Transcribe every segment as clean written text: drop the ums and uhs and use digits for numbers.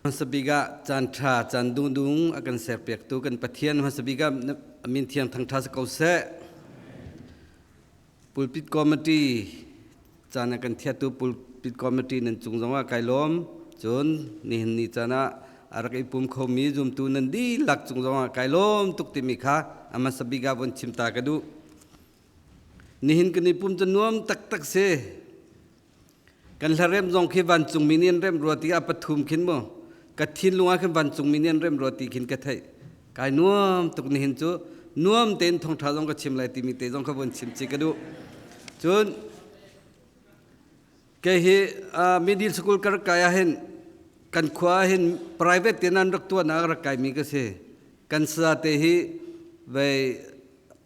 Hmasa bik ah caan ṭha, caan dungdung a kan serpiaktu kan Pathian hmasa bik ah a min thiang thangṭha si ko seh. Pulpit committee caan a kan thiatu pulpit committee nan cung zongah kai lawm. Cun nihin ni caan ah a rak i pum khomi zumtu nan dihlak cung zongah kai lawm tuk timi kha a hmasa bik ah von chim ta ka duh. Nihin kan i pum cu nuam taktak si. Kan hlarem zong khi vancungmi nih an remh rua ti a pathum khin mu. Ka thinlung ah khin vancungmi nih an remh rua ti khin ka theih. Kai nuam tuk nihin cu nuam tein thawngṭha zong ka chim lai timi te zong kha vun chim ci ka duh. Cun kei hi middle school ka rak kai ah hin kan khua ah hin private te nan rak tuahnak rak kaimi ka si. Kan sa te hi vei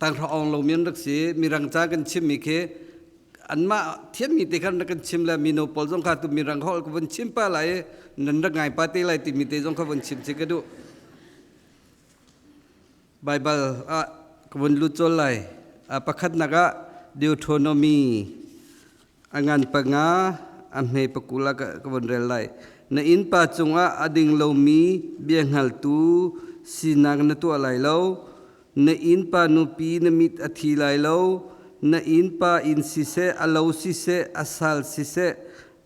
tanghra ong lomi an rak si. Mirang ca kan chimmi khi anmah thiammi te khan rak kan chim le mino pawl zong kha tu mirang holh ka vun chim pa lai nan rak ngai pa te lai timi te zong kha vun chim si ka duh. Bible ah ka vun lut cawl lai. Pakhatnak ah Deuteronomy a ngan panga a hme pakul ah ka vun rel lai. Na innpa cungah a ding lomi bia hngaltu sinak na tuah lai lo. Na innpa nupi na mit a thi lai lo. Na innpa inn siseh, a lo siseh, a sal siseh,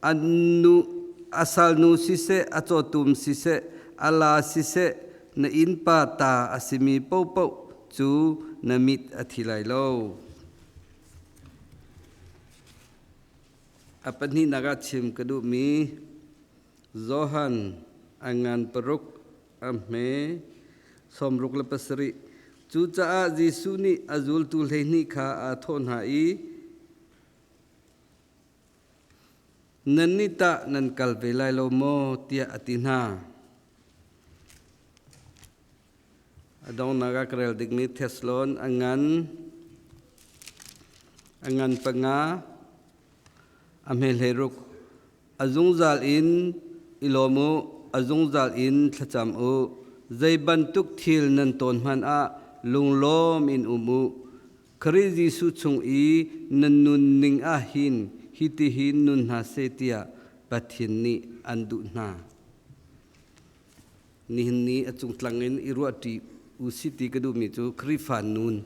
a nu a salnu siseh, a cawtum siseh, a la siseh, na innpa ta a simi paohpaoh cu na mit a thi lai lo. A pahnihnak ah chim ka duhmi Johan a ngan paruk a hme 67. Cucaah Jesuh nih a zultu 12 kha aa thawh hna i, Nannih tah nan kal ve lai lo maw? tiah a ti hna. A donghnak ah ka rel dingmi Thessalon a ngan a ngan panga a hme 16. A zungzal in i lawm u, a zungzal in thlacam u. Zei bantuk thil nan tawn hmanh ah lunglawm in um u. Khrih Jesuh chung i nan nunning ah hin hitihin nun hna seh tiah Pathian nih an duh hna. Nihin ni a cungtlang in i ruahṭi u si ti ka duhmi cu Khrihfa nun,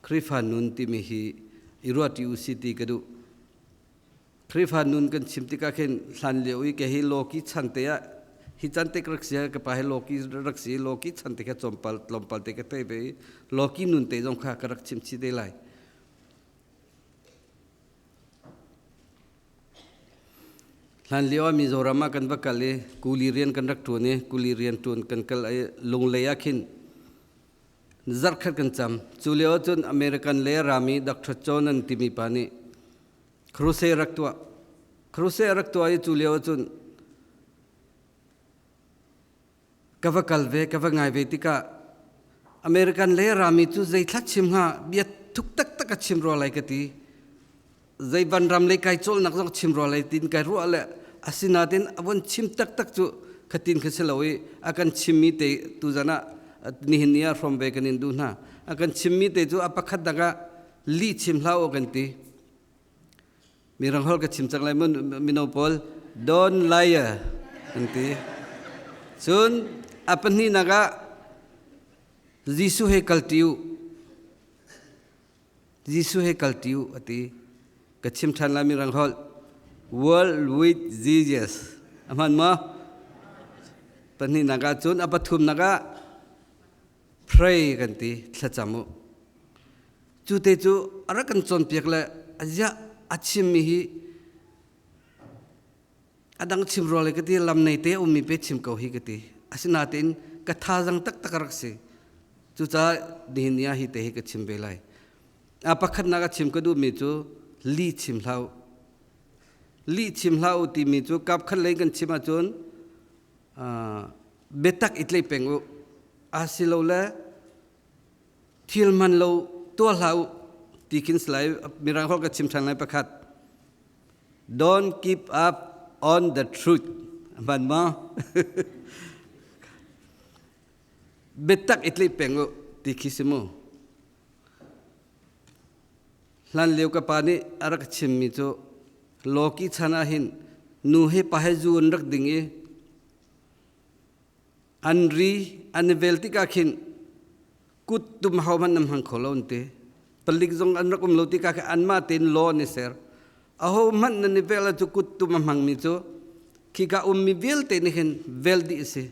Khrihfa nun timi hi i ruahṭi u si ti ka duh. Khrihfa nun kan chim tikah khin hlan lio i ke hi lawki chan te ah hi chan te ka rak si ka pa hi lawki rak si lawki chan te kha tlawmpal tlawmpal te ka thei ve i lawki nun te zong kha ka rak chim chih te lai. Hlan lio ah Mizoram ah kan va kal i kuli rian kan rak ṭuan i kuli rian ṭuan kan kal i Lunglei ah khin zarhkhat kan cam. Cu lio ahcun American le rami Dr. John an timi pa nih Crusade rak tuah. Crusade rak tuah i cu lio ahcun ka va kal ve, ka va ngai ve tikah American le rami cu zei thla chim hnga bia thuk taktak a chim rua lai ka ti. Zei van ram lei kai cawlnak zong chim rua lai tin kai ruah le asinain a von chim taktak cu khatin kha si lo i a kan chimmi te tuzan ah nihin ni ah hrawm ve kan in duh hna. A kan chimmi te cu a pakhat dang ah lih chim hlah u kan ti. Mirang holh ka chim cang lai mino pawl don't liar an ti. Cun a pahnihnak ah Jesuh he kal ṭi u. Jesuh he kal ṭi u a ti. Ka chim ṭhan lai mirang holh. World with Jesus. A hman maw? Pahnihnak ah cun a pathumnak ah pray kan ti thlacam u. Cu te cu a rak kan cawnpiak le aziah a chimmi hi a dang chim rua le ka ti lam nei te ummi pe chim ko hi ka ti. Asinain ka thazang taktak a rak si. Cucaah nihin ni ah hi te hi ka chim ve lai. A pakhatnak a chim ka duhmi cu li chim hlah u. Lih chim hlah u timi cu kap khat lei kan chim ahcun biatak i tlei peng u. Asilole thil hman lo tuah hlah u ti khin si lai. Mirang holh ka chim ṭhan lai pakhat. Don't keep up on the truth. Hman maw? Biatak i tlaih peng u ti khi si mu. Hlan lio ka pa nih a rak chimmi cu lawki chan ah hin nu he pa he zu an rak ding i. An ri an i vel tikah khin kut tum ho hmanh nan hmang kho lo an ti. Palik zong an rak um lo tikah khin anmah tein law an i ser. Aho hmanh nan i vel ahcun kut tum a hmangmi cu khika ummi vialte nih hin vel dih a si.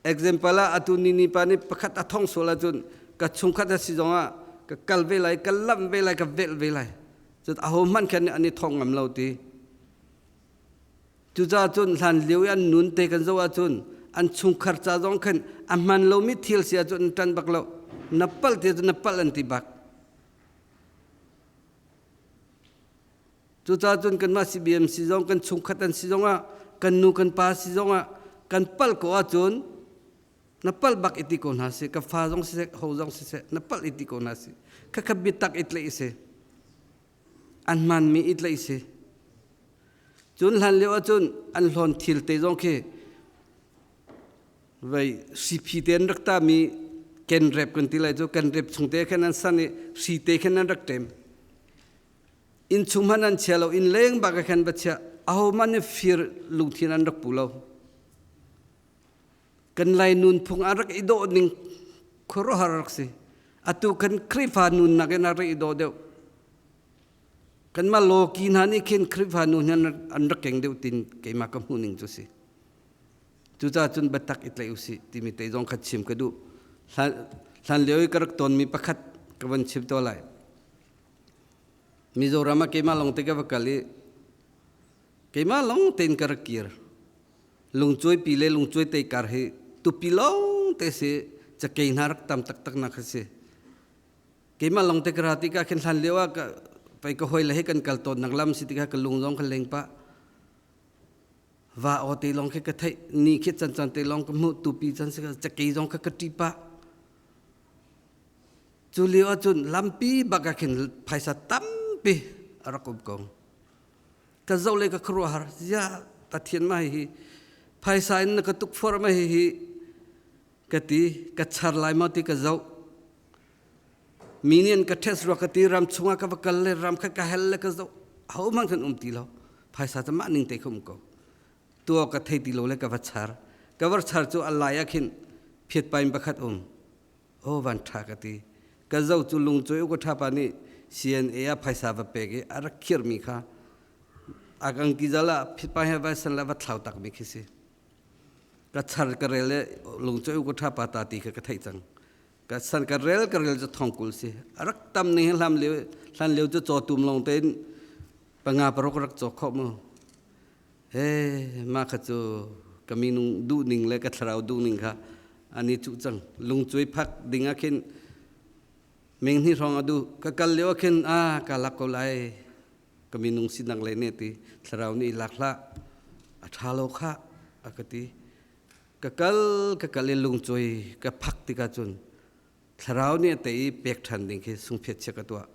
Example ah atu ni ni pa nih pakhat a thong sual ahcun ka chungkhat a si zongah ka kal ve lai, ka lamh ve lai, ka velh ve lai. Cun aho hmanh khan an i thong ngam lo ti. Cucaah cun hlan lio i an nun te kan zoh ahcun an chungkhar ca zong khan a hman lomi thil si ahcun an ṭan bak lo. Na palh ti ahcun na palh an ti bak. Cucaah cun kanmah CBMC zong kan chungkhat an si zongah kan nu kan pa si zongah kan palh ko ahcun na palh bak i ti ko hna sih ka fa zong siseh ho zong siseh na palh i ti ko hna sih khakha biatak i tlaih si an hmanmi i tlaih si Cun hlan lio ahcun an hlawn thil te zong khi vei siphi te an rak tami kenrep kan ti lai cu kenrep chung te khan an san i hri te khan an rak ṭem. Inn chung hmanh an chia lo, inn leng bak ah khan va chia. Ahohmanh nih fir lungthin an rak pu lo. Kan Lai nunphung a rak i dawh ning khuaruahhar rak si. Atu kan Khrihfa nunnak in a rak i dawh deuh. Kanmah lawki hna nih khin Khrihfa nu hna an rak keng deuh tin keimah ka hmuh ning cu si. Cucaah cun biatak i tlaih usih timi te zong kha chim ka duh. Hlan lio i ka rak tawnmi pakhat ka van chim to lai. Mizoram ah keimah lawng te ka va kal i keimah lawng tein ka rak kir. Lungcuaipi le lungcuai te kar hi tupi lawng te si cakei hna rak tam taktak nak kha si. Keimah lawng te ka ra tikah khin hlan lio ah ka pei ka hawi le he kan kal tawn nak lam si tikah ka lung zong ka leng pah. Va aw te lawng khi ka theih ni khi can can te lawng ka hmuh tupi can si cakei zong kha ka ṭi pah. Cu lio ahcun lampi bak ah khin phaisa tampi a rak um ko. Ka zoh le ka khuaruahhar ziah Pathian mah hihi phaisa in na ka tukforh ma hihi ka ti ka char lai maw ti ka zoh Mi nih an ka test rua ka ti ram chungah ka va kal le ram kha ka hel le ka zoh ahohmanh kan um ti lo phaisa cu mah ning te kha um ko tua ka thei ti lo le ka va char ka va char cu a lai ah khin phiat pain pakhat um o van tha ka ti ka zoh cu lungcuai u ka tha pa nih CNA ah phaisa va pek i a rak khirh mi kha a kangki zal ah phiat pa he vai san le va thlau tak mi khi si ka char ka rel le lungcuai u ka tha pa ta ti kha ka theih cang Ka san ka rel ka rel cu thongkul si. A rak tam ning hi hlam lio hlan lio cu cawtum lawng tein panga paruk rak caw khawh mu. He mah kha cu ka minung duh ning le ka thlarau duh ning kha ani cuh cang. Lungcuai phak ding ah khin meng hnih hrawng a duh. Ka kal lio ah khin a ka lak ko lai. Ka minung sinak le ne ti thlarau nih lak hlah. A ṭha lo khah a ka ti. Ka kal ka kal i lungcuai ka phak tikah cun thlarau nih a tei i pek ṭhan ding khi sungphiat chia ka tuah.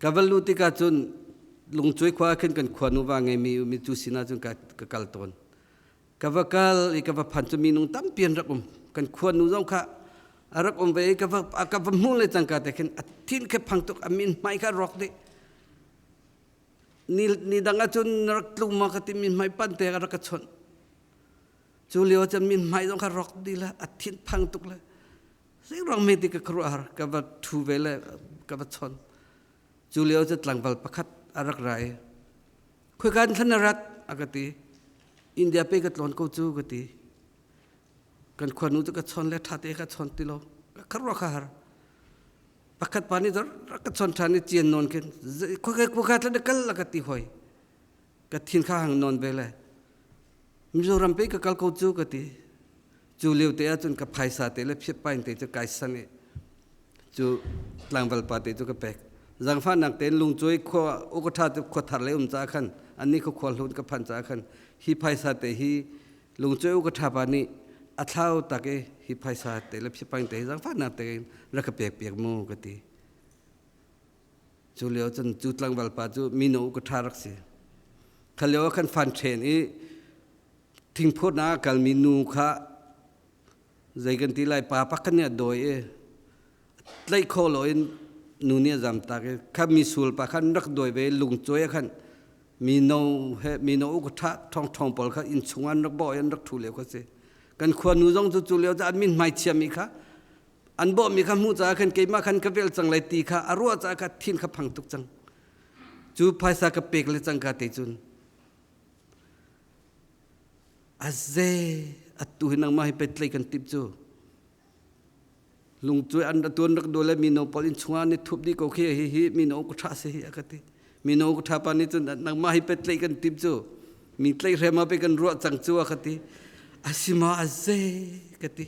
Ka va luh tikah cun lungcuai khua ah khin kan khua nuva ngeimi umi cu sinah cun ka, ka kal tawn. Ka va kal i ka va phan cu minung tampi an rak um. Kan khua nu zong kha a rak um ve i ka va, ka va hmuh le cangka te khin a thin kha phang tuk a min hmai kha rawk dih. Ni, ni dang ahcun na rak tlung ma ka ti min hmai pan te ka rak ka chawnh. Cu lio cun min hmai zong kha rawk dih le a thin phang tuk le zeiruang me ti ka khuaruahhar ka va ṭhu ve le ka va chawn. Cu lio cu tlangval pakhat a rak ra i khoika in thlan na rat a ka ti. India pe ka tlawn ko cu ka ti. Kan khuanu cu ka chawn le ṭha te ka chawn ti lo. Ka khuaruah kha har. Pakhat pa nih rak ka chawn ṭhan i cian nawn khin khoika khoika thlan na kal a ka ti hoi. Ka thin kha hang nawn ve le Mizoram pei ka kal ko cu ka ti. Cu lio te ahcun ka phaisa te le phiatpain te cu kai san i cu tlangval pa te cu ka pek. Zangfahnak tein lungcuai khua ukatha cu khua thar le um caah khan annih khu khua hlun ka phan caah khan hi phaisa te hi lungcuai ukatha pa nih a thlau tak i hi phaisa te le phiatpain te hi zangfahnak tein rak ka pek piak mu ka ti. Cu lio cun cu tlangval pa cu mino ka ṭha rak si. Kha lio ah khan fan ṭhen i thingphurnak a kalmi nu kha zei kan ti lai pa pakhat nih a dawi i tlaih kho loin nu nih a zamtak i kha misual pa khan rak dawi ve i lungcuai ah khan mino he mino u ka ṭha ṭhawng ṭhawng pawl kha inn chung an rak bawh i an rak ṭhu lio kha si. Kan khua nu zong cu cu lio cu an min hmai chiami kha an bawhmi kha hmuh caah khan keimah khan ka vel cang lai ti kha a ruah caah kha thin kha phang tuk cang. Cu phaisa ka pek le cangka te cun aze atu hi nangmah hi petlei kan tip cu lungcu an ra tuan rak dole mino pawl in chungah ni thup dih ko khi hi hi mino ka tha se hi a ka ti. Mino ka tha pa nih cun nangmah hi petlei kan tip cu mi tlei hrema pe kan ruah cang cu a ka ti. Asima aze ka ti.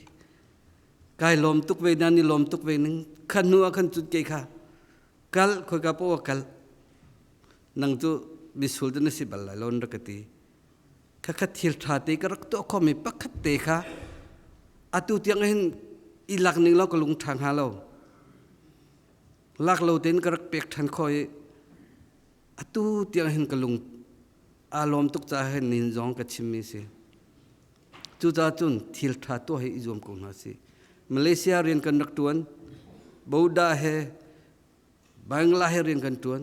Kai lawm tuk ve na ni lawm tuk ve ning khan hnu ah khan cun ke kha kal khoika poah kal nang cu misul cu na si bal lai lo na rak ka ti. Khakha thil ṭha te ka rak tuah khomi pakhat te kha atu tiang hin i lak ning law ka lung ṭha hnga lo. Lak lo tein ka rak pek ṭhan khawh i atu tiang hin ka lung aa lawm tuk caah hin nihin zong ka chimmi si. Cucaah cun thil ṭha tuah hi i zuam ko hna sih. Malaysia rian kan rak ṭuan, Boda he Bangla he rian kan ṭuan.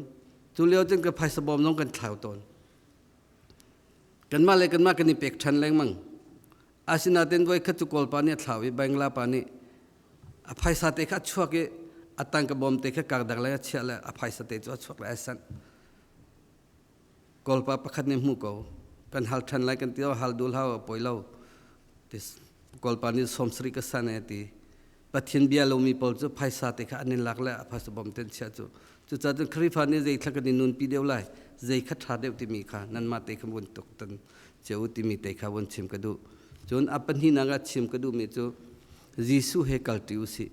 Cu lio cun ka phaisa bawm zong kan thlau tawn. Kanmah le kanmah kan i pek ṭhan lengmang. Asinain voi khat cu Kawlpa nih a thlau i Bangla pa nih a phaisa te kha a chuak i a tangka bawm te kha kak dang le a chiah le a phaisa te cu a chuak le ai sanh. Kawlpa pakhat nih hmu ko. Kan hal ṭhan lai kan ti hal dul hau a poi lo. Kawlpa nih 70 ka san e ti. Pathian bia lomi pawl cu phaisa te kha an in lak le a phaisa bawm ten chia cu. Cucaah cun Khrihfa nih zei thla kan i nunpi deuh lai, zei kha ṭha deuh timi kha nanmah te kha vun tuk tan cio timi te kha vun chim ka duh. Cun a pahnihnak ah chim ka duhmi cu Jesuh he kalṭi usih.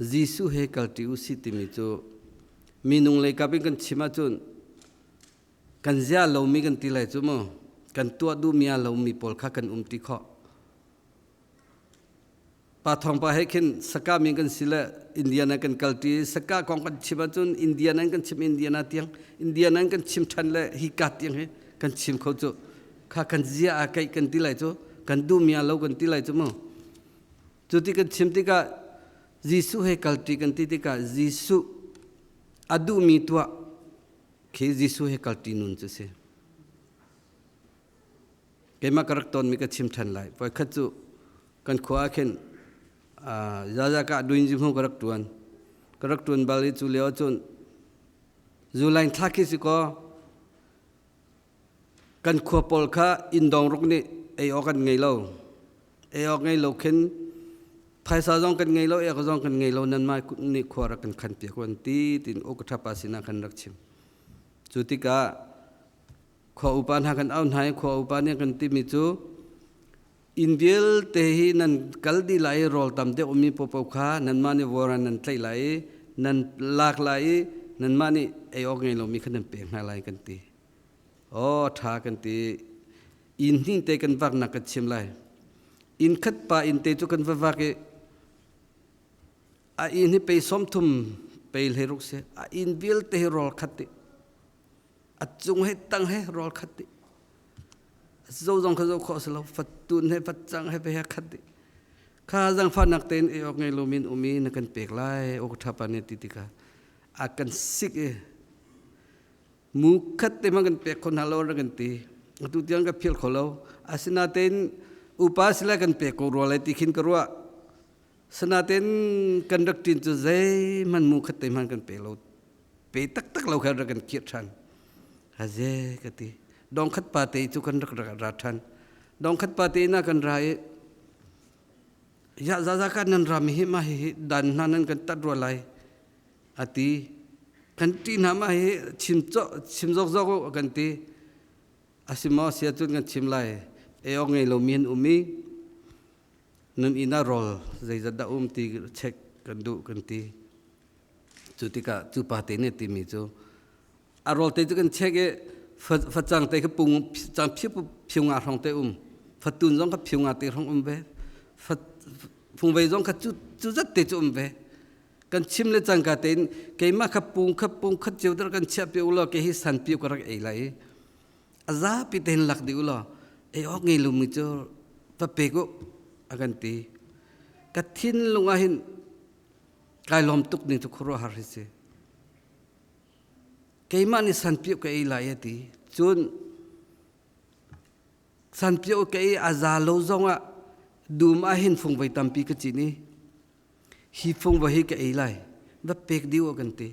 Jesuh he kalṭi usih timi cu minung lei kap in kan chim ahcun kan zia lomi kan ti lai cu mu kan tuah duhmi a lomi pawl kha kan um ti khawh. Pa Thawng pa he khin Saka mi kan si le Indiana kan kalṭi. Saka kong kan chim ahcun Indiana in kan chim Indiana tiang Indiana in kan chim ṭhan le hi ka tiang hi kan chim kho cu kha kan zia a keih kan ti lai cu kan duhmi a lo kan ti lai cu mu. Cu ti kan chim tikah Jesuh he kalṭi kan ti tikah Jesuh a duhmi tuah khi Jesuh he kalṭi nun cu si. Keimah ka rak tawnmi ka chim ṭhan lai. Voikhat cu kan khua ah khin zaza ka duin zu ka rak ṭuan. Ka rak ṭuan bal i cu lio ahcun July thla khi si kaw kan khua pawl kha inn dong ruk nih ei awk an ngei lo. Ei awk ngei lo khin phaisa zong kan ngei lo, ei awk zong kan ngei lo nanmah nih khua rak kan khan piak an ti tiin u ka ṭhapa sinah khan rak chim. Cu tikah Khua upa hna kan au hna i khua upa nih kan timi cu inn vialte hi nan kal dih lai i rawl tam deuh ummi paohpaoh kha nanmah nih vuaran nan tlaih lai i nan lak lai i nanmah nih ei awk ngei lomi kha nan pek hna lai kan ti. Aw ṭha kan ti. Inn hnih te kan vaknak kan chim lai. Inn khat pa inn te cu kan va vak i a inn hi pei 30 pei 16 si a inn vialte hi rawl khat dih. A cung he tang he rawl khat dih. Zo zong kha zo khawh si lo fattun he fatcang he he khat dih. Kha zangfahnak tein ei awk ngei lomi in um i na kan pek lai aw ka ṭhapa nih ti tikah a kan sik i mu khat te hmanh kan pek kho hna lo rak kan ti. Atu tiang ka philh kho lo. Asinain upa sila kan pek ko rua lai ti khin ka ruah. Sanaten kan rak ṭin cu zeihmanh mu khat te hmanh kan pe lo pe taktak lo khan rak kan khirh ṭhan. Haze ka ti. Dong khat pa te cu kan rak ra ṭhan. Dong khat pa te na kan ra i ya zaza ka nan ra mi hi ma hi hi dan hna nan kan tat rua lai ati kan ti hna ma hi chim cho chim zok zok kan ti asimaw sia cun kan chim lai e ok ngei lo mi an um i nan inn ah rawl zeizat dah um ti check kan duh kan ti. Cu tikah cu pa te nih timi cu a rawl te cu kan check i facang te kha pung cang phiu phiu nga hrawng te um fatun zong kha phiu nga te hrawng um ve fungvei zong kha cu cu zat te cu um ve kan chim le cangka tein keimah kha pung kha pung khat cio dar kan chiah pi ulaw ke hi san pi ka rak ei lai a zapi tein lak dih ulaw ei awk ngei lomi cu va pek u a kan ti ka thinlung ah hin kai lawm tuk ning cu khuaruahhar hi si keimah nih sanpiuh ka ei lai a ti cun. Sanpio ka i a za lo zong ah dum ah hin fungvei tampi ka cin i hi fungva hi ka ei lai va pek dih kan ti.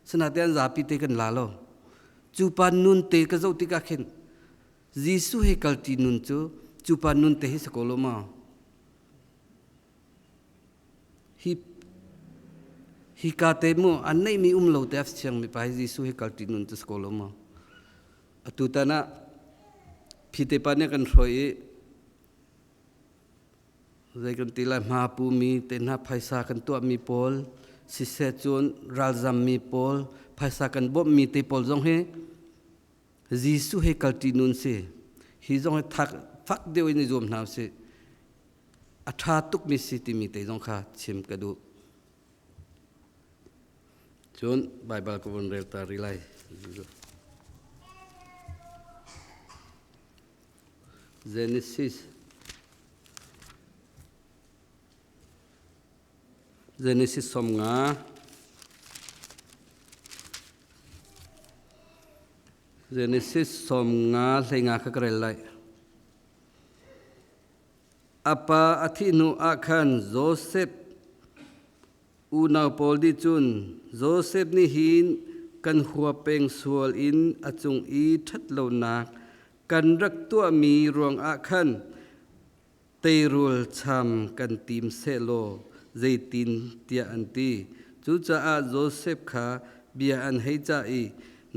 Sinain zapi te kan la lo. Cu pa nun te ka zoh tikah khin Jesuh he kalṭi nun cu cu pa nun te hi si ko lo maw? Hi hi ka te mu an neihmi um lo te a siangmi pa hi Jesuh he kalṭi nun cu si ko lo maw? Atu tan ah phite pa nih kan hruai i zei kan ti lai hma pumi te hna phaisa kan tuahmi pawl siseh cun ralzammi pawl phaisa kan bawmhmi te pawl zong hi Jesuh he kalṭi nun si. Hi zong hi thak fak deuh in i zuam hna usih. A ṭha tukmi si timi te zong kha chim ka duh. Cun Baibal ka vun rel ta rih lai. Genesis Genesis 15 Genesis 15 hleinga kha ka rel lai. A pa a thih hnu ah khan Josef unau pawl nih cun Josef nih hin kan hua peng sual in a cung i ṭhat lonak kan rak tuahmi ruangah khan teirul cham kan tim sehlaw zeitin tiah an ti. Cucaah Josef kha bia an hei cah i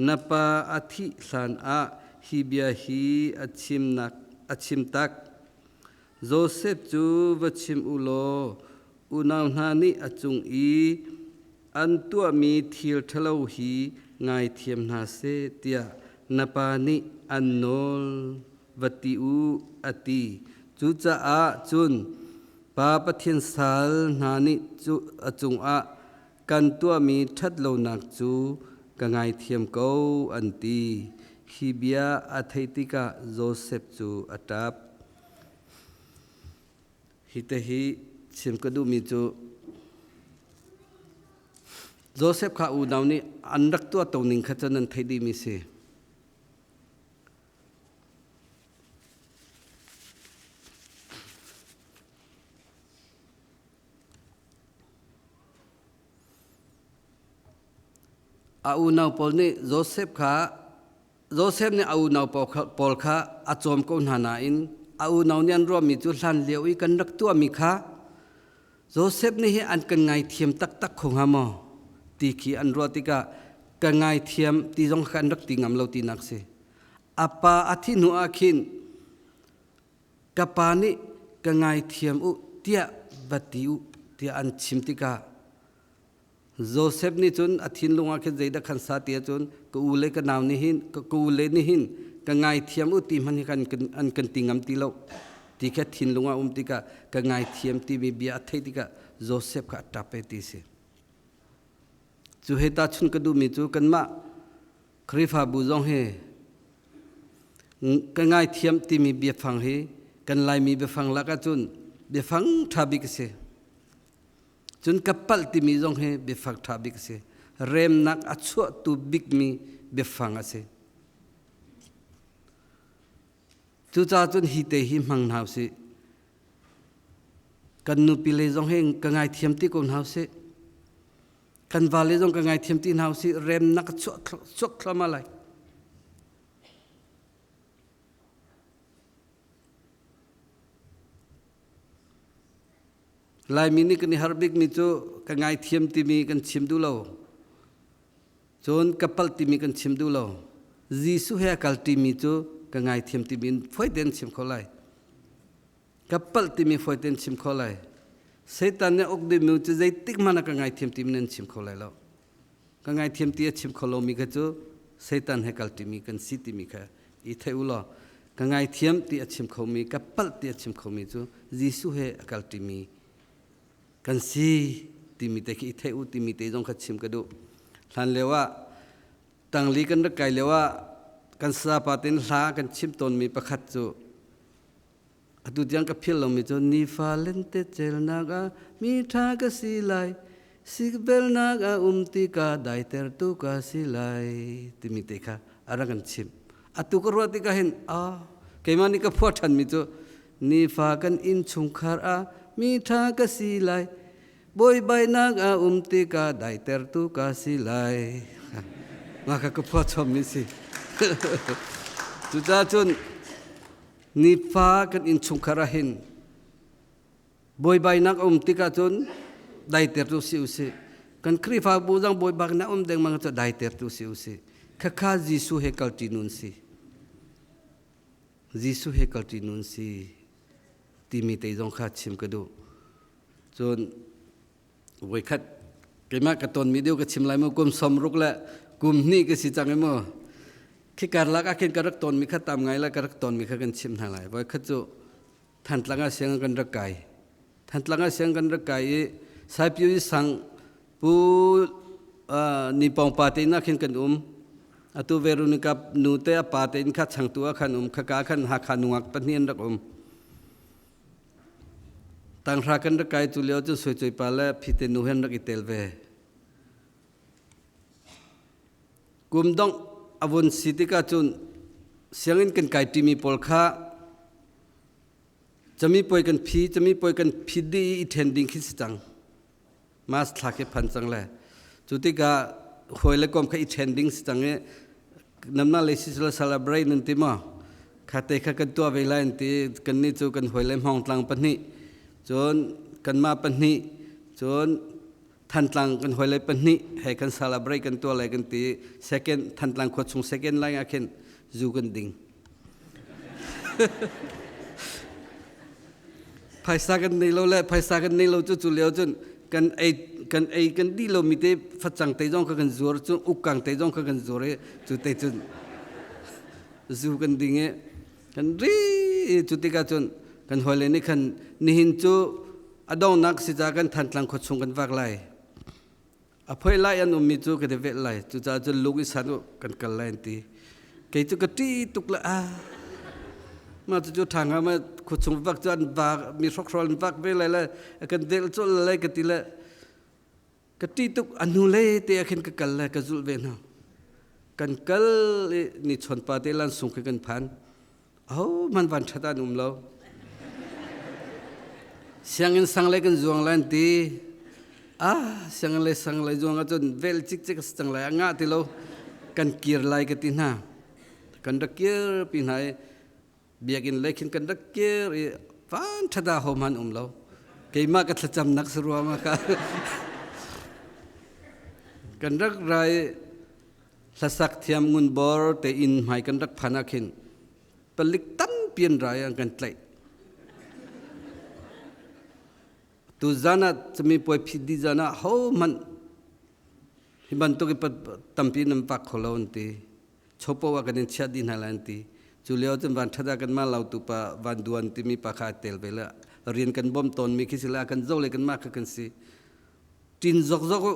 na pa a thih hlan ah hi bia hi a chimnak a chim tak. Josef cu va chim u law unau hna nih a cung i an tuahmi thil ṭhalo hi ngaithiam hna seh tiah na pa nih an nawl va ti u a ti. Cucaah cun Pa Pathian sal hna nih cu a cungah kan tuahmi ṭhatlonak cu ka ngaithiam ko an ti. Hi bia a theih tikah Josef cu a ṭap. Hi te hi chim ka duhmi cu Josef kha unau nih an rak tuah to ning kha cu nan theih dihmi si. A unau pawl nih Josef kha Josef nih a unau pawl kha a cawm ko hna nain a unau nih an ruahmi cu hlan lio i kan rak tuahmi kha Josef nih hi an kan ngaithiam taktak kho hnga maw ti khi an ruah tikah ka ngaithiam ti zong kha an rak ti ngam lo tinak si. A pa a thih hnu ah khin ka pa nih ka ngaithiam u tiah va ti u tiah an chim tikah Josef nih cun a thinlung ah khin zeidah khan sa ti ahcun ka u le ka nau nih hin ka u le nih hin ka ngaithiam u ti hmanh hi kan an kan ti ngam ti lo ti kha thinlung ah um tikah ka ngaithiam timi bia a theih tikah Josef kha a ṭap e ti si. Cu he tahchun ka duhmi cu kanmah Khrihfabu zong hi ka ngaithiam timi biafang hi kan Laimi biafang lak ahcun biafang ṭha bik a si. Cun ka palh timi zong hi biafang ṭha bik a si. Remnak a chuahtu bikmi biafang a si. Cucaah cun hi te hi hmang hna usih. Kan nupile zong hi ka ngaithiam ti ko hna usih. Kan vale zong ka ngaithiam ti hna usih. Remnak a chuah chuak thluahmah lai. Laimi nih kan i harh bikmi cu ka ngaithiam timi kan chim duh lo. Cun ka palh timi kan chim duh lo. Jesuh he a kal ṭimi cu ka ngaithiam timi in fawi tein chim kho lai. Ka palh timi fawi tein chim kho lai. Satan nih uk dingmi cu zeitik hmanh ah ka ngaithiam timi nan chim kho lai lo. Ka ngaithiam ti a chim kho lomi kha cu Satan he kal ṭimi kan si timi kha i theih u law ka ngaithiam ti a chim khomi ka palh ti a chim khomi cu Jesuh he a kal ṭimi kan si timi te khi i theih u timi te zong kha chim ka duh. Hlan lio ah tangli kan rak kai lio ah kan sapa ten hla kan chim tawnmi pakhat cu Atu tiang ka philh lomi cu nifa lente celnak ah mi ṭha ka si lai, sikvelnak a um tikah daitertu ka si lai timi te kha a rak kan chimh. Atu ka ruah tikah hin ah. Keimah nih ka phuah ṭhanmi cu nifa kan innchungkhar ah mi ṭha ka si lai. Buaibainak a um tikah daitertu ka si lai. Mah kha ka phuah chommi si. Cucaah cun nifa kan innchungkhar ah hin buaibainak a um tikah cun daitertu si usih. Kan Khrihfabu zong buaibainak um dengmang cu daitertu si usih. Khakha Jesuh he kalṭi nun si. Jesuh he kalṭi nun si timi te zong kha chim ka duh. Cun voikhat keimah ka tonmi deuh ka chim lai mu kum 60 le kum hnih ka si cang i mu khi karlak ah khin ka rak tonmi kha tam ngai la ka rak tonmi kha kan chim hna lai. Voikhat cu Thantlang ah sianginn kan rak kai. Thantlang ah sianginn kan rak kai i Saipiu i sang Pu Ni Pawng pa te inn ah khin kan um. Atu Veronica nu te a pa te inn kha changtu ah khan um. Khaka khan Hakha nungak pahnih an rak um. Tanghra kan rak kai cu lio cu Suicui pa le Phite nu he an rak i tel ve. Kum dongh a vun si tikah cun sianginn kan kai ṭimi pawl kha camipuai kan phi, camipuai kan phit dih i i ṭhen ding khi si cang. Mas thla khi phan cang le. Cu tikah hawi le kom kha i ṭhen ding si cang i namna le sisal celebrate nan ti maw? Kha te kha kan tuah ve lai an ti. Kannih cu kan hawi le hmawngtlang pahnih, cun kanmah pahnih, cun Thantlang kan hawile pahnih he kan celebrate kan tuah lai kan ti. Second Thantlang khua chung second line ah khin zu kan ding. Phaisa kan nei lo le phaisa kan nei lo cu cu lio cun kan ei kan ei kan di lo mi te facang te zong kha kan zuar cu ukkang te zong kha kan zuar i cu te cun zu kan ding i kan ri cu tikah cun kan hawile nih khan nihin cu A donghnak si ca kan Thantlang khuachung kan vak lai. A phoi lai an ummi cu ka vel lai. Cucaah cun lung i san u kan kal lai an ti. Kei cu ka ṭih tuk le ah mah cucu ṭha hnga ma khuachung vak cu an vak mi hrokhrawl an vak ve lai le kan vel colh lai ka ti le ka ṭih tuk a hnu lei te ah khin ka kal le ka zulh ve hna. Kan kal i ni chawn pa te lan sung khi kan phan. Ahohmanh van ṭhat an um lo. Sianginn sang lei kan zuang lai an ti. Ah, sianginn lei sang lei zuang ahcun vel cikcek a si cang lai, a ngah ti lo. Kan kir lai ka ti hna. Kan rak kir pi hna i biakinn lei khin kan rak kir i van ṭhat ah ahohmanh um lo. Keimah ka thlacamnak si ruang ah ka kan rak ra i Hlasak thiam ngunbor te inn hmai kan rak phan ah khin palik tampi an ra i an kan tlaih. Tu zan ah camipuai phit dih zan ah hohmanh hi bantuk i tampi nan vak kho lo an ti. Chopo ah kan in chiah dih hna lai an ti. Cu lio cun van ṭhat ah kanmah lautu pa Van Duan timi pa kha a tel ve le rian kan bawm tawnmi khi si le a kan zo le kanmah kha kan si. Ṭin zokzok u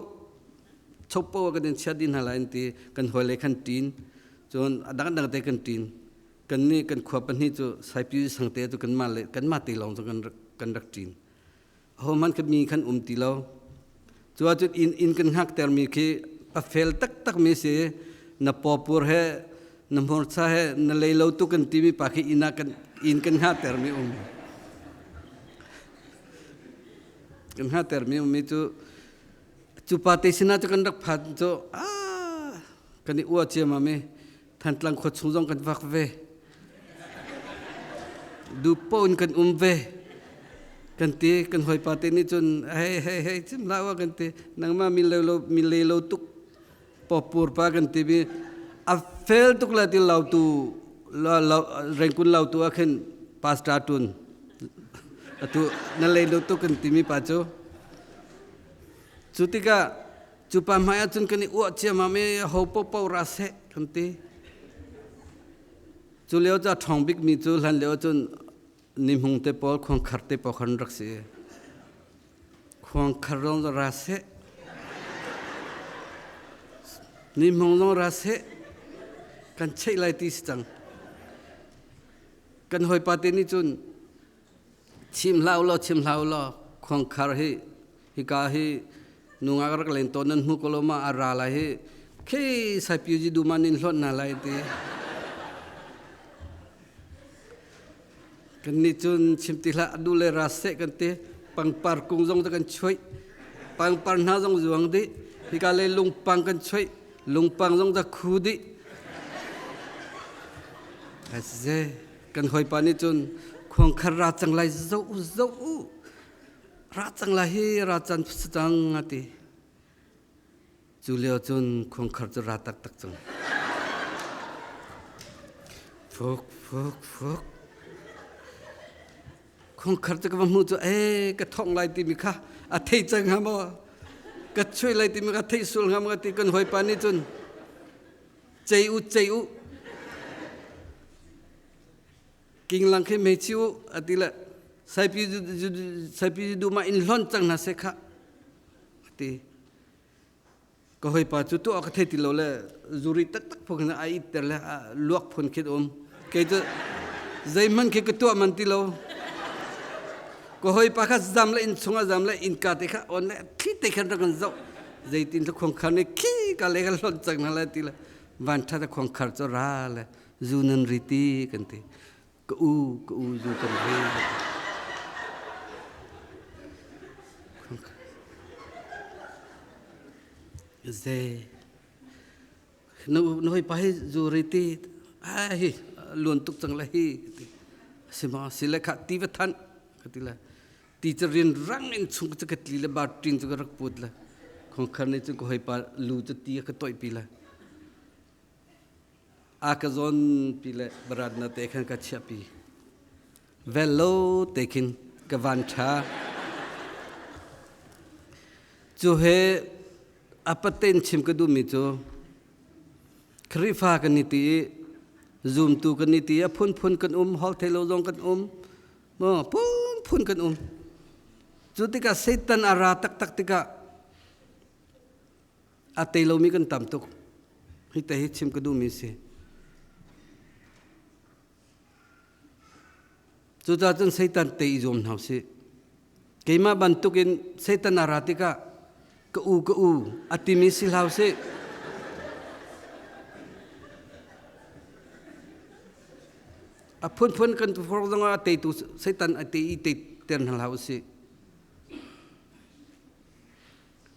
chopo ah kan in chiat dih hna lai an ti. Kan hawile khan ṭin, cun a dangdang te kan ṭin. Kan nih kan khua pahnih cu Saipi sangte cu kanmah le kanmah te lawng cu kan rak ṭin. Ahohmanh kha mi khan um ti lo. Cu ahcun inn inn kan hngaktermi khi a fel taktakmi si. Na pawpur he na hmurcha he na lei lo tuk kan timi pa khi inn ah kan inn kan hngahtermi um. Kan hngahtermi ummi cu cu pa te sinah cu kan rak phan cu ah kan i ua ciammam i Thantlang khua chung zong kan vak ve. Dupo in kan um ve. Kan ti kan hawipa te nih cun hei hei hei chim hlah wa kan ti nangmah mi le lo mi le lo tuk popur pa kan ti mi a fel tuk la ti lautu rengkun lautu ah khin pastor tun atu na le lo tuk kan ti mi pa cu cu tikah cu pa hmai ahcun kan i uah ciammam i ho popo ra seh kan ti. Cu lio cu a ṭhawng bikmi cu hlan lio cun nihmung te pawl khuangkhar te pawl khan rak si. Khuangkhar zong ra seh. Nihmung zong ra seh. Kan cheih lai ti si cang. Kan hawipa te nih cun Chim hlah u law, chim hlah u law, khuangkhar hi hika hi nungak rak len tawn nan hmu ko lo ma a ra lai hi khi saipiu ji duma nin hlawt hna lai ti. Kan nih cun chim ti hlah adu le ra seh kan ti. Pangpar kung zong cu kan chuih. Pangpar hna zong zuang dih. Hika le lungpang kan chuih. Lungpang zong cu khu dih. Ze kan hawipa nih cun khuangkhar ra cang lai zo zo u. Ra cang lai hi ra can cang a ti. Cu lio cun khuangkhar cu ra taktak cang. Fuk fuk fuk. Khuangkhar cu ka va hmuh cu ee ka thong lai timi kha a thei cang hnga maw? Ka chuih lai timi kha thei sul hnga maw ti kan hawipa nih cun cei u cei u kinglang khi mei u a ti le saipi saipi dum ah in hlon cang hna seh khah a ti. Ka hawipa cu tuah ka thei ti lo le zuri taktak phun khin a it ter le luak phun khin um. Kei cu zeihmanh khi ka tuah man ti lo. Ka hawipa kha zam le inn chung ah zam le innka te kha on le thli te khan rak kan zoh. Zeitin cu khuangkhar nih khi ka le ka hlonh cang hna lai ti le van ṭhat a khuangkhar cu ra le zu nan ri ti kan ti. Ka u, ka u zu kan ri. Ze na hoi pa hi zu ri ti ai hi luan tuk cang le hi si ma si le kha ti va than ka ti le ti cu rin rang in chung cu ka tli le bar tin cu ka rak put le khongkhar nih cun ka hoi pa lu cu ti ka toih pi le A ka zawnpi le barat na te khan ka chiahpi. Vel lo te khin ka van ṭha. Cu he a paten chim ka duhmi cu Khrihfa kan i ti i zumtu kan i ti a phunphun kan um, holthei lo zong kan um, maw phunphun kan um. Cu tikah Satan a ra taktak tikah a tei lomi kan tam tuk. Hi te hi chim ka duhmi si. Cucaah cun Satan tei i zuam hna usih. Keimah bantukin Satan a ra tikah ka u ka u a timi si hlah usih. A phunphun kan forh zongah a teitu Satan a tei i teiter hna hlah usih.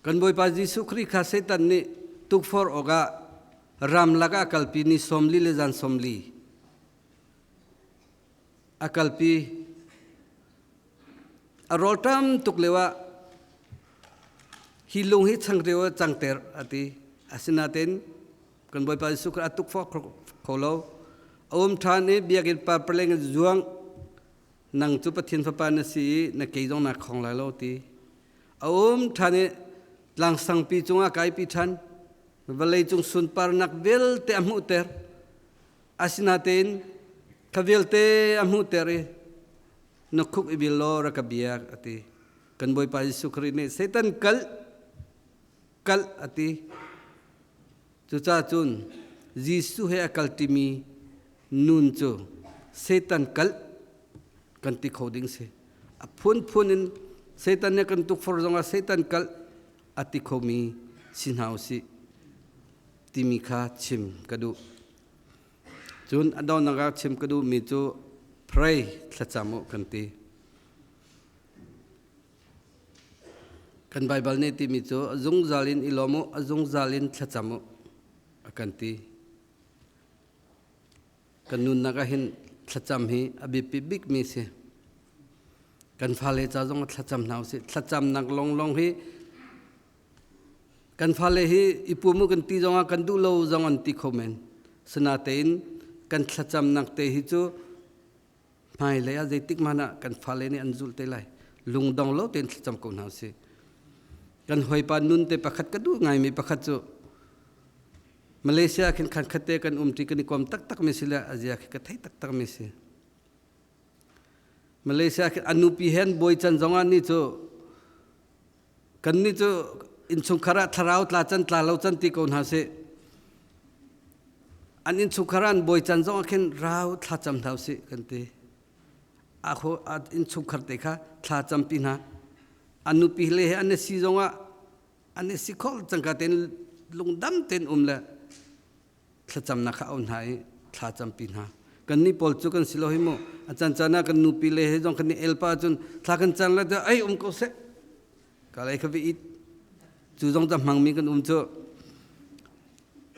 Kan Bawipa Jesuh Khrih kha Satan nih tukforh awkah ramlak ah a kalpi ni 40 le zan 40 a kalpi. A rawlṭam tuk lio ah hi lung hi changreu ah cangter a ti. Asinain kan Bawipa Jesuh Khrih a tukforh kho lo. A um ṭhan i biakinn pa paleng in zuang nang cu Pathian fapa na si i na kei zong naa khong lai lo ti. A um ṭhan i tlang sangpi cungah kaipi ṭhan. Vawleicung sunparnak vialte a hmuhter. Asinain kha vialte a hmuhter i na khuk i bil law rak ka biak a ti. Kan Bawipa Jesuh Khrih nih Satan kal kal a ti. Cucaah cun Jesuh he a kalṭimi nun cu Satan kalh kan ti kho ding si. A phunphun in Satan nih kan tukforh zongah Satan kalh a ti khomi si hna usih timi kha chim ka duh. Cun a donghnak ah chim ka duhmi cu pray thlacam u kan ti. Kan Baibal nih timi cu a zungzal in i lawm u, a zungzal in thlacam u a kan ti. Kan nunnak ah hin thlacam hi a biapi bikmi si. Kan fale ca zong ah thlacam hna usih. Thlacamnak lawnglawng hi kan fale hi i pum u kan ti zongah kan duh lo zong an ti kho men. Sinatein kan thlacamnak te hi cu hmailei ah zeitik hmanh ah kan fale nih an zulh te lai. Lungdong lo tein thlacam ko hna usih. Kan hawipa nun te pakhat ka duh ngaimi pakhat cu Malaysia khin khan khatte kan um ṭi kan i kom taktak mi si le a zia khi ka thei taktak mi si. Malaysia khi a nupi hen bawi can zong ah ni cu kan ni cu innchungkhar ah thlarau tla can tla lo can ti ko hna sih. An innchungkhar ah an bawi can zong ah khin rau thla cam hna usih kan ti. A innchungkhar te kha thla campi hna. A nupi le he an si zong ah an i si kho cangka tein lungdam tein um le thlacamnak kha a um hna i thla campi hna kannih pawl cu kan si lo hi mu. A can can ah kan nupi le he zong kan i el pa cun thla kan cang le ai um ko seh. Ka lei kha vi it. Cu zong ta hmangmi kan um cu.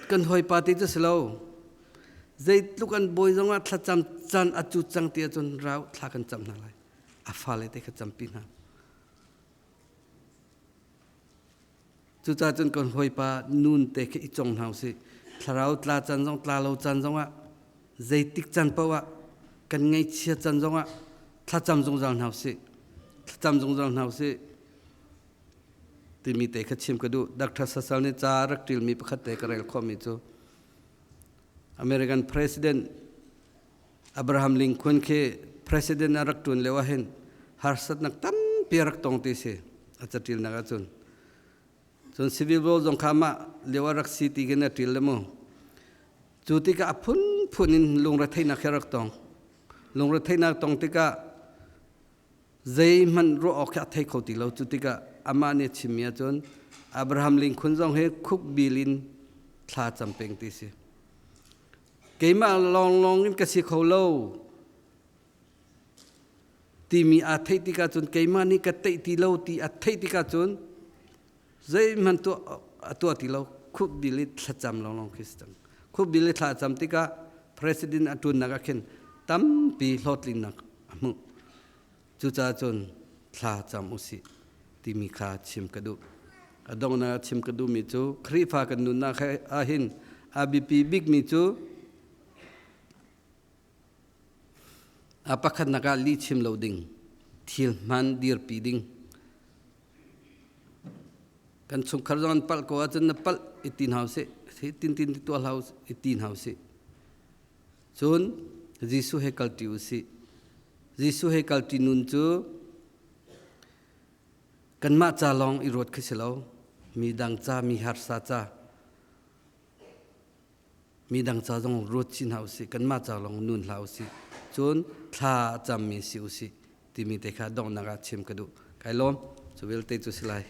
Kan hawipa ti cu si lo. Zeitluk an bawi zong ah thlacam can a cu cang ti ahcun rau thla kan cam hna lai. A fale te kha campi hna. Cucaah cun kan hawipa nun te khi i cong hna usih. Thlarau tla can zong tla lo can zong ah zeitik can paoh ah kan ngaihchia can zong ah thlacam zungzal hna usih. Thlacam zungzal hna usih. Timi te kha chim ka duh. Dr. Sasal nih ca rak ṭilmi pakhat te ka rel khawhmi cu American President Abraham Lincoln khi president a rak ṭuan lio ahhin harsatnak tampi a rak tong ti si a caṭilnak ahcun. Cun civil war zong kha mah lio a rak si ti khin a ṭil le mu. Cu tikah a phunphun in lungretheihnak khi a rak tong. Lungretheihnak tong tikah zeihmanh ruah awk khi a thei kho ti lo. Cu tikah amah nih a chimmi ahcun Abraham Lincoln zong hi khukbil in thla cam peng ti si. Keimah lawnglawng in ka si kho lo timi aa theih tikah cun keimah nih ka teih ti lo ti a theih tikah cun zeihmanh tuah a tuah ti lo khupbil i thlacam lawnglawng khi si cang. Khupbil i thla a cam tikah president a ṭunnak ah khin tampi hlawhtlinnak a hmuh. Cucaah cun thla cam usih timi kha chim ka duh. A donghnak ah chim ka duhmi cu Khrihfa kan nunnak ahhin a biapi bikmi cu a pakhatnak ah lih chim lo ding, thil hman dirpi ding. Kan chungkhar zong an palh ko ahcun na palh i ti hna usih, tin tin tuah hlah i ti hna usih. Cun Jesuh he kalṭi usih. Jesuh he kalṭi nun cu kanmah ca lawng i ruat khi si lo. Mi dang ca, mi harsa ca, mi dang ca zong ruat chih hna usih. Kanmah ca lawng nun hlah usih. Cun thla a cammi si usih timi te kha donghnak ah chim ka duh. Kai lawm. Cu vialte cu si lai.